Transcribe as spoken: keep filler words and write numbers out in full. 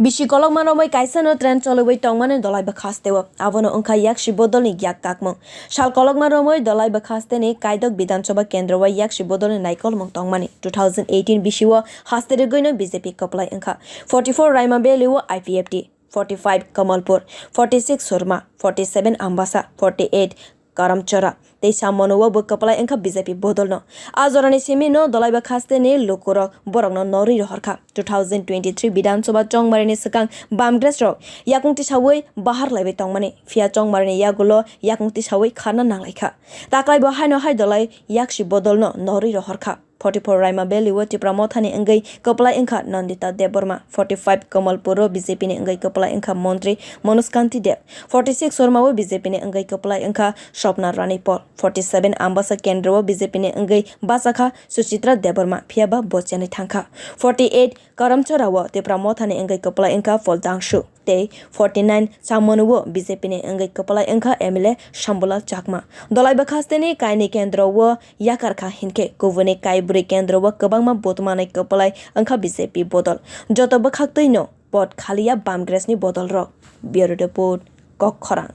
Bisi kolokma romwi kaisano trend choliwi tongmani Dolai bwkhasteo. Abono wngkha yaksi bodolni yak kakmung. Sal kolokma romwi Dolai bwkhasteni Kaidok Bidhan Sabha kendro o yaksi bodolni naikolmung tongmani. Two thousand eighteen bisio haste rigwino B J P kwplai wngkha. Forty-four Raima Valley o I P F T, forty-five Kamalpur, forty-six Surma, forty-seven Ambasa, forty-eight Karamchara tei Chamwanu o bo kwplai wngkha B J P bodolno. A jorani simi no Dolai bwkhasteni lukurok borokno norwi rohorkha. Two thousand twenty-three Bidhan Sabha chongmarini swkang Bamgres rok yakung tisawi bahar laiwi tongmani, phiya chongmarini yagulo yakung tisawi kharna nanglaikha. Taklai bo haino hai Dolai yaksi bodolno norwi rohorkha. Forty-four Raima Valley o Tipra Mothani wngwi kwplai wngkha Nandita Debbarma, forty-five Kamalpur o B J P ni wngwi kwplai wngkha Montri Manoj Kanti Deb, forty-six Surma o B J P ni wngwi kwplai wngkha Swapna Rani Paul, forty-seven Ambasa kendro o B J P ni wngwi bachakha Suchitra Debbarma, phiyaba bo chenwi thangkha. Forty-eight Karamchara o Tipra Mothani wngwi kwplai wngkha Paul Dangsu tei forty-nine Chamwanu o B J P ni wngwi kwplai wngkha M L A Shambhulal Chakma. Dolai bwkhasteni kainwi kendro o yakarkha hinkhe kubuni kaibrwi kendro o kwbangma vote manwi kwplai wngkha B J P bodol. Joto bwkhaktwino vote khaliya Bamgres ni bodol rok. Bureau Report, Kokkhorang.